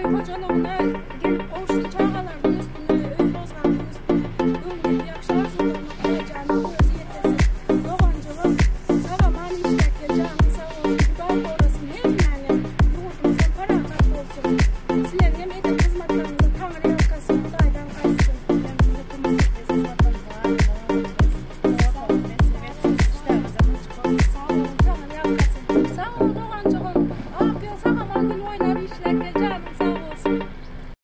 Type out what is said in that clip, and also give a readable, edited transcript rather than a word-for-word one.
hojalygyna gelip gowuşsyn, çagalarynyň üstüne, öý-gozganyň üstüne, öňündäki ýagşy arzuwlaryna Hudaýjanyň özi ýetirsin. Doganjygym, sag-aman işläp gel, janyň sag bolsun, Hudaý gorasyn hemmäňi, ýurdumyzam parahat bolsun. Sizleriň hem eden hyzmatlaryňyza Taňry ýalkasyn, Hudaýdan gaýtsyn. Sag boluň, Taňry ýalkasyn. Sag bol doganjygym, ak ýol sag-aman gün oýnap işläp gel.